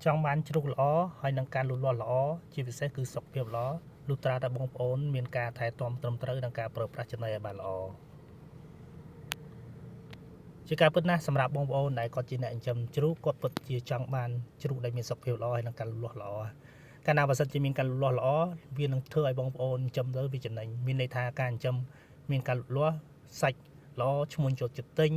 ចង់បានជ្រូកល្អហើយនឹងការលូតលាស់ល្អជាពិសេសគឺសុខភាពល្អលុះត្រាតែបងប្អូនមានការថែទាំត្រឹមត្រូវនិងការប្រើប្រាស់ចំណីឲ្យបានល្អជាការពិតណាស់សម្រាប់បងប្អូនដែលគាត់ជាអ្នកចិញ្ចឹមជ្រូកគាត់ពិតជាចង់បានជ្រូកដែលមានសុខភាពល្អហើយនិងការលូតលាស់ល្អកាលណាបើសិនជាមានការលូតលាស់ល្អវានឹងធ្វើឲ្យបងប្អូនចិញ្ចឹមទៅវាចំណេញមានន័យថាការចិញ្ចឹមមានការលូតលាស់សាច់ល្អឈ្មួញចូលចិត្តទិញ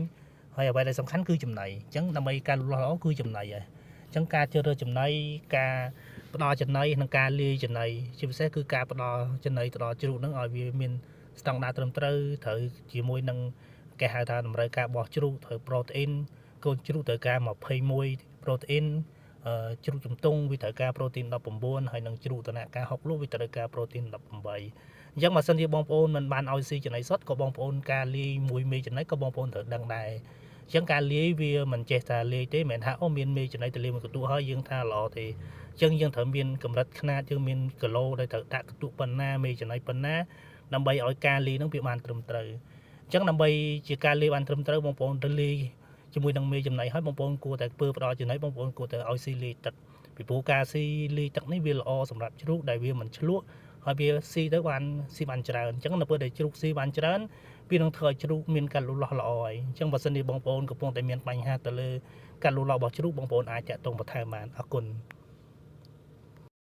ហើយអ្វីដែលសំខាន់គឺចំណីអញ្ចឹងដើម្បីការលូតលាស់ល្អគឺចំណីហើយអញ្ចឹងការជ្រើសរើសចំណីការផ្ដល់ចំណីនិងការលាយចំណីជាពិសេសគឺការផ្ដល់ចំណីទៅដល់ជ្រូកហ្នឹងឲ្យវាមានស្តង់ដារត្រឹមត្រូវត្រូវជាមួយនឹងគេហៅថាតម្រូវការបោះជ្រូកត្រូវប្រូតេអ៊ីនកូនជ្រូកត្រូវការ21ប្រូតេអ៊ីនជ្រូកជំទង់វាត្រូវការប្រូតេអ៊ីន19ហើយនិងជ្រូកតនការហុកលុះវាត្រូវការប្រូតេអ៊ីន18អញ្ចឹងបើសិនជាបងប្អូនមិនបានឲ្យស៊ីចំណីសុទ្ធក៏បងប្អូនការលាយមួយមេចំណីក៏បងប្អូនត្រូវដឹងដែរអញ្ចឹងការលាយវាមិនចេះតែលាយទេមិនមែនថាអូមានមេចំណីទៅលាយមួយកន្ទក់ហើយយើងថាល្អទេអញ្ចឹងយើងត្រូវមានកម្រិតខ្នាតយើងមានគីឡូដែលត្រូវដាក់កន្ទក់ប៉ុណ្ណាមេចំណីប៉ុណ្ណាដើម្បីឲ្យការលាយនឹងវាបានត្រឹមត្រូវអញ្ចឹងដើម្បីជាការលាយបានត្រឹមត្រូវបងប្អូនទៅលាយជាមួយនឹងមេចំណីហើយបងប្អូនគួរតែធ្វើផ្ដល់ចំណីបងប្អូនគួរតែឲ្យស៊ីលាយទឹកពីព្រោះការស៊ីលាយទឹកនេះវាល្អសម្រាប់ជ្រូកដែលវាមិនឆ្លក់ហើយវាស៊ីទៅបានស៊ីបានច្រើនអញ្ចឹងនៅពេលដែលជ្រូកស៊ីបានច្រើនវានឹងធ្វើឲ្យជ្រូកមានការលូតលាស់ល្អហើយអញ្ចឹងបើសិនជាបងប្អូនកំពុងតែមានបញ្ហាទៅលើការលូតលាស់របស់ជ្រូកបងប្អូនអាចតាក់ទងបន្ថែមបានអរគុណ។